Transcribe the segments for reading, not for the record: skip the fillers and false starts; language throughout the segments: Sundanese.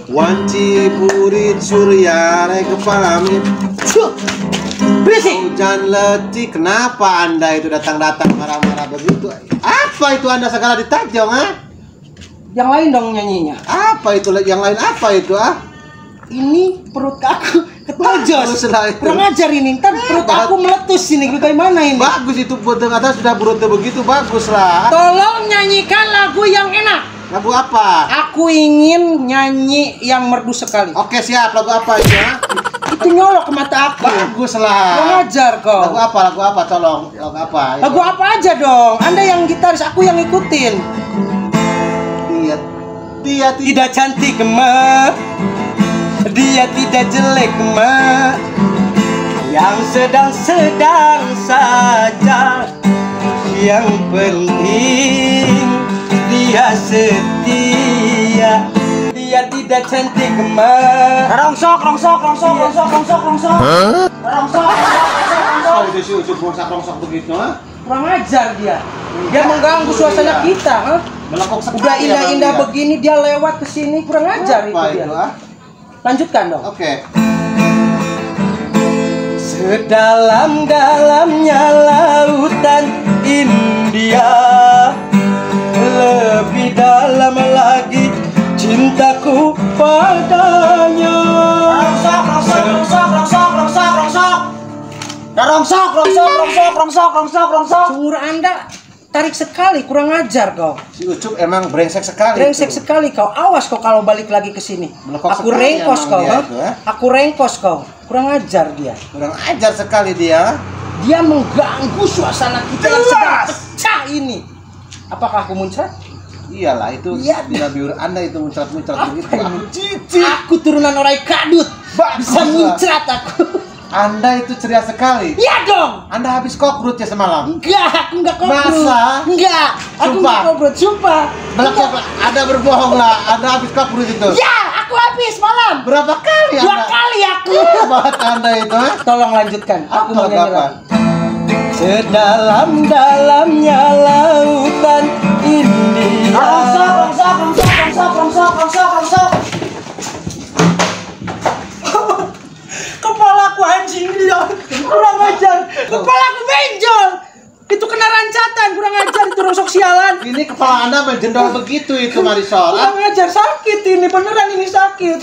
Wanci burit surya rek kepala. Berisik. Hujan letih, kenapa Anda itu datang-datang marah-marah begitu? Apa itu Anda segala ditajong, ah? Yang lain dong nyanyinya. Apa itu yang lain apa itu, ah? Ini perut aku ketojos. Kurang ajar ini, ntar perut aku meletus ini. Bagaimana ini? Bagus itu buat atas sudah perutnya begitu, bagus lah. Tolong nyanyikan lagu yang enak. Lagu apa? Aku ingin nyanyi yang merdu sekali. Oke siap, lagu apa itu? Itu nyolok ke mata aku. Bagus lah. Kurang ajar kau. Lagu apa? Lagu apa? Tolong. Lagu apa? Lagu apa aja dong. Anda yang gitaris, aku yang ngikutin. Dia tidak cantik ma. Dia tidak jelek ma. Yang sedang-sedang saja. Yang penting dia setia. Dia tidak cantik ma. Rongsok, rongsok, rongsok, rongsok, rongsok, rongsok. Rongsok, rongsok, rongsok. Itu si Ucup rongsok rongsok begitu, ha? Kurang ajar dia. Dia mengganggu suasana kita, ha? Udah indah-indah begini dia lewat ke sini, kurang ajar itu dia. Lanjutkan dong. Oke. Sedalam-dalamnya lautan India, lebih dalam lagi cintaku padanya. Rongsok, rongsok, rongsok, rongsok, rongsok, rongsok. Rongsok, rongsok, rongsok, rongsok, rongsok, rongsok. Cungur Anda tarik sekali, kurang ajar kau. Si Ucup emang brengsek sekali. Brengsek itu sekali kau. Awas kau kalau balik lagi ke sini. Aku rengkos kau, itu, ya? Aku rengkos kau. Kurang ajar dia. Kurang ajar sekali dia. Dia mengganggu suasana kita yang sedang pecah ini. Apakah aku muncrat? Iyalah itu ya. Bila biur Anda itu muncrat-muncrat begitu. Aku cicit. Aku turunan orang kadut. Bagus bisa muncrat aku. Anda itu ceria sekali. Iya dong. Anda habis kokrut ya semalam? Enggak, aku enggak kokrut. Masa? Enggak, aku enggak kokrut, sumpah. Belakang, Anda berbohong lah. Anda habis kokrut itu. Ya, aku habis malam. Berapa kali Anda? 2 kali aku. Hebat Anda itu. Tolong lanjutkan. Aku mau nyanyi lagi. Sedalam-dalamnya lautan India. Rongsok, rongsok, rongsok, rongsok, rongsok, rongsok, rongsok. Kepalaku anjing dia, kurang ajar. Kepalaku benjol. Itu kena rancatan, kurang ajar, itu rongsok sialan. Ini kepala Anda menjendol begitu itu Marisol. Kurang ajar, sakit ini, beneran ini sakit.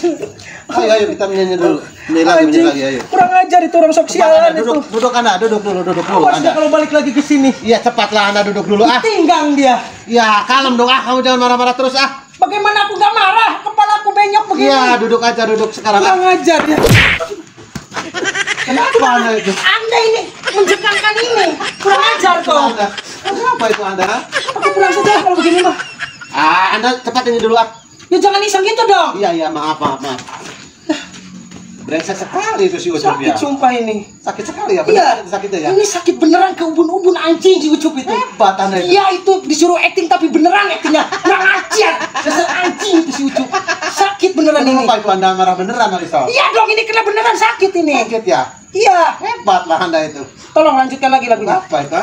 Ayo, ayo kita menyanyi dulu. Menyanyi lagi, ayo. Kurang ajar itu rongsok sialan itu. Duduk, duduk Anda, duduk dulu, duduk dulu. Awas dia kalau balik lagi ke sini. Iya, cepatlah Anda duduk dulu ah. Tinggang dia. Ya, kalem dong ah, kamu jangan marah-marah terus ah. Bagaimana aku gak marah? Kepala aku benyok begini. Iya, duduk aja, duduk sekarang. Kurang ajar dia. Kenapa Anda itu? Anda ini mencekangkan ini. Kurang ajar kau. Kenapa itu Anda? Aku pulang saja kalau begini mah. Ah, Anda cepat ini dulu ah. Ya jangan iseng gitu dong. Iya, iya, maaf, maaf, maaf. Brengsek sekali itu si Ucup ya. Sakit sumpah ini. Sakit sekali ya, beneran iya. Sakitnya ya. Ini sakit beneran ke ubun-ubun anjing si Ucup itu. Hebat Anda itu. Iya itu disuruh acting tapi beneran actingnya. Kurang ajar. Dasar anjing itu si Ucup. Sakit beneran ini. Kenapa itu Anda marah beneran Marisol? Iya dong, ini kena beneran sakit ini. Sakit ya? Iya. Hebat lah Anda itu. Tolong lanjutkan lagi lagunya. Apa itu?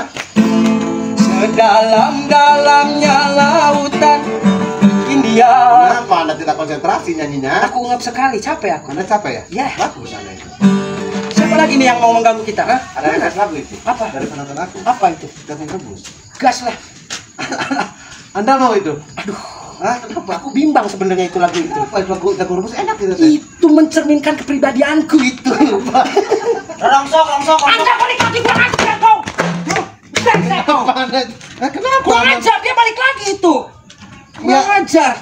Sedalam-dalamnya lautan India. Kenapa Anda tidak konsentrasi nyanyinya? Aku ngap sekali, capek aku. Anda capek ya? Iya. Bagus Anda itu. Siapa lagi nih yang mau mengganggu kita? Hah? Ada request lagu itu. Apa? Dari penonton aku. Apa itu? Jagung rebus. Gas lah. Anda mau itu? Aduh. Hah, kenapa? Aku bimbang sebenarnya itu lagu itu. Kenapa itu lagu jagung rebus enak itu? Itu mencerminkan kepribadianku itu. Rongsok, rongsok, rongsok. Anda balik lagi, kurang ajar kau. Brengsek kau. Kenapa? Kurang ajar, dia balik lagi itu. Kurang ajar.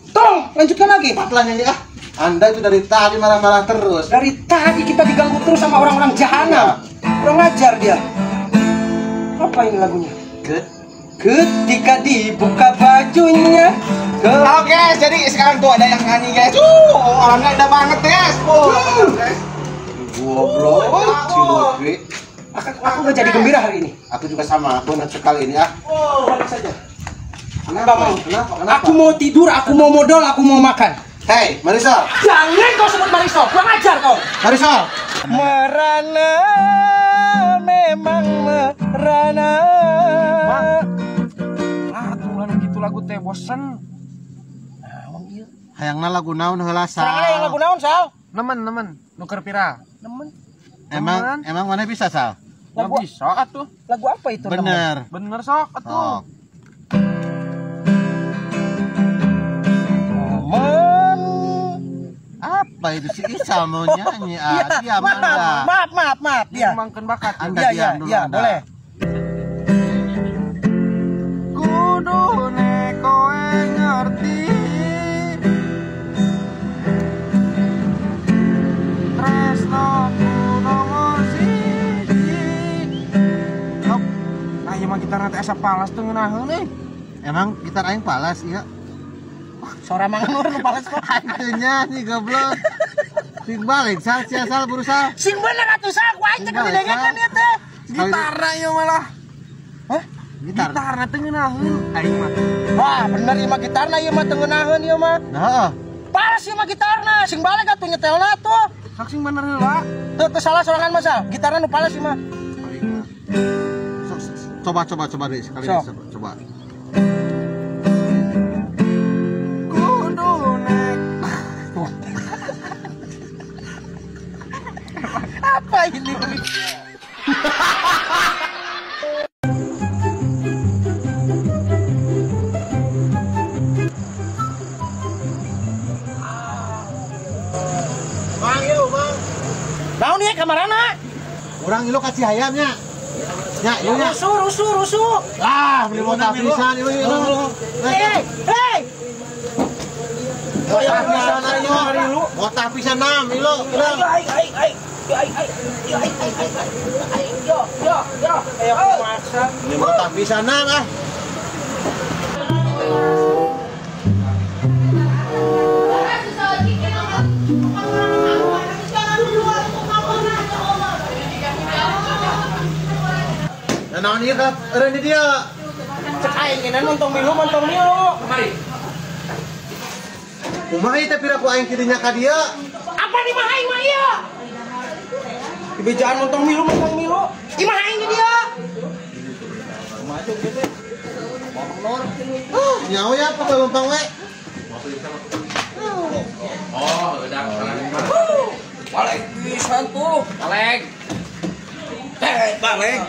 Tolong lanjutkan lagi. Pelan nyanyi ah. Anda itu dari tadi marah-marah terus. Dari tadi kita diganggu terus sama orang-orang jahanam. Kurang ajar dia. Apa ini lagunya? Ketika dibuka bajunya. Oke, jadi sekarang tuh ada yang nyanyi guys. Orangnya indah banget guys. Guys. Goblok, si Aku gak jadi gembira hari ini. Aku juga sama, aku enak sekali ini ah. Balik saja. Kenapa? Kenapa? Kenapa? Aku mau tidur, aku mau modal, aku mau makan. Hei, Marisol. Jangan kau sebut Marisol, kurang ajar kau. Marisol. Merana memang merana. Nah, tuh gitu lagu teh bosen. Nah, wong ieu. Hayangna lagu naon heula Sal? Sarang hayang lagu naon Sal? Nemen nu keur viral. Nemen. Emang mana bisa Sal? Lagu bisa atuh. Lagu apa itu? Bener. Bener sok atuh. Nemen. Apa itu si Isal mau nyanyi? Ah, diam Anda. Maaf. Dia. Ngembangkeun bakat. Anda diam dulu. Ya, boleh. Kudune kowe ngerti tresnoku nomor siji. Hop. Nah, ieu mah gitar teh asa palas teu ngeunaheun euy. Emang gitar aing palas ieu? Sora Mang Nur nu palas kok. Aing teu nyanyi goblok. Sing balik sal sia sal buru sal. Sing bener atuh sal ku aing teh didengekeun ieu teh. Gitarna ieu malah. Hah? Gitarna teu ngeunaheun aing mah. Wah, bener ieu mah gitarna ieu mah teu ngeunaheun ieu mah. Nah, heeh. Palas ieu mah gitarna, sing balik atuh nyetelna atuh. Sok sing bener heula. Teu teu salah sorangan mah Sal, gitarna nu palas ieu mah. Sok coba deh sekali Sok. Coba. Apa ini? Mang ieu, Mang. Naon ieu kamarana? Urang ilu ka Cihayam nya. Nya, ieu nya. Rusuh. Ah, beli motor pisan ieu ieu. Hei. Motah pisan nam ilu. Aing. Yo. Ayo maksa. Beli motah pisan nam ah. Nah, naon ieu ka eureun di dieu? Cek aing ngeunaan montong milu. Kemari. Kumaha ieu teh pira ku aing kidinya ka dieu? Apa di mah aing mah ieu? Dibejaan montong milu. Imah aing di dieu. Oh, nyawa ya apa lempang we? Oh, udah salah. Balik pisan tuh. Balik. Balik.